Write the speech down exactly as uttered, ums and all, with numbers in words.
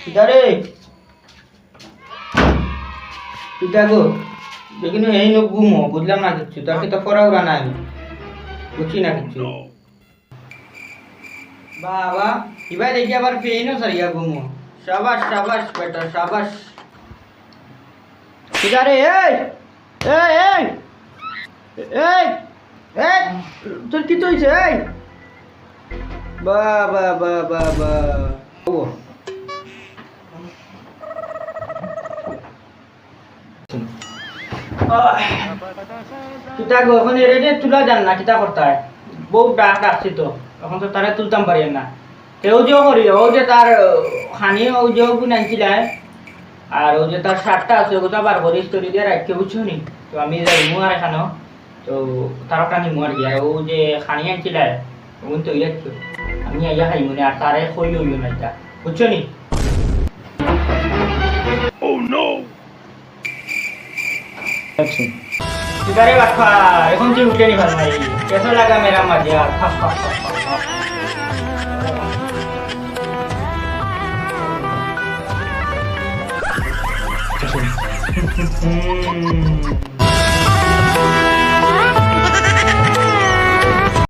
কিতা রে? কিতা গো? দেখি নু, এই নু ঘুমো, বুঝলাম না কিচ্ছু। তোর কিতা পড়া উড়া নাই? বুঝছি না কিচ্ছু। বাবা, ইবায় দেখি আবার পেইনও সারিয়া ঘুমো। সাবাস, সাবাস বেটা, সাবাস। কিতা রে, এই? এই, এই, এই, এই, তোর কিতা অইছে, এই? বা, বা, বা, বা, বা। ও। আহ, কিতা গো, অখন এরে যে তুলা যার না, কিতা করতায়? বউত ডাক ডাকছি তো, অখন তো তারে তুলতাম পারি না। তেউ যে করি, অউ যে তার, আহ, খানি, অউ যে অগুন আনছিলায়, আর অউ যে তার শার্টটা আছে, অগুতা বার করি ইস্ত্রি দিয়া রাখি, বুঝছো নি? তো আমি যাইমু আর এখানো, তো তার একটা নিমু আর কি, আর অউ যে খানি আনছিলায়, অগুন তো ইয়ার কি, আমি আইয়া খাইমু নি, আর তারে কইও না ইতা, বুঝছো নি? Action. কিতা রে বাটপার, অখন তুই উঠে নি ভালা নাই। কেসা লাগা মেরা মাঝে আর। Action.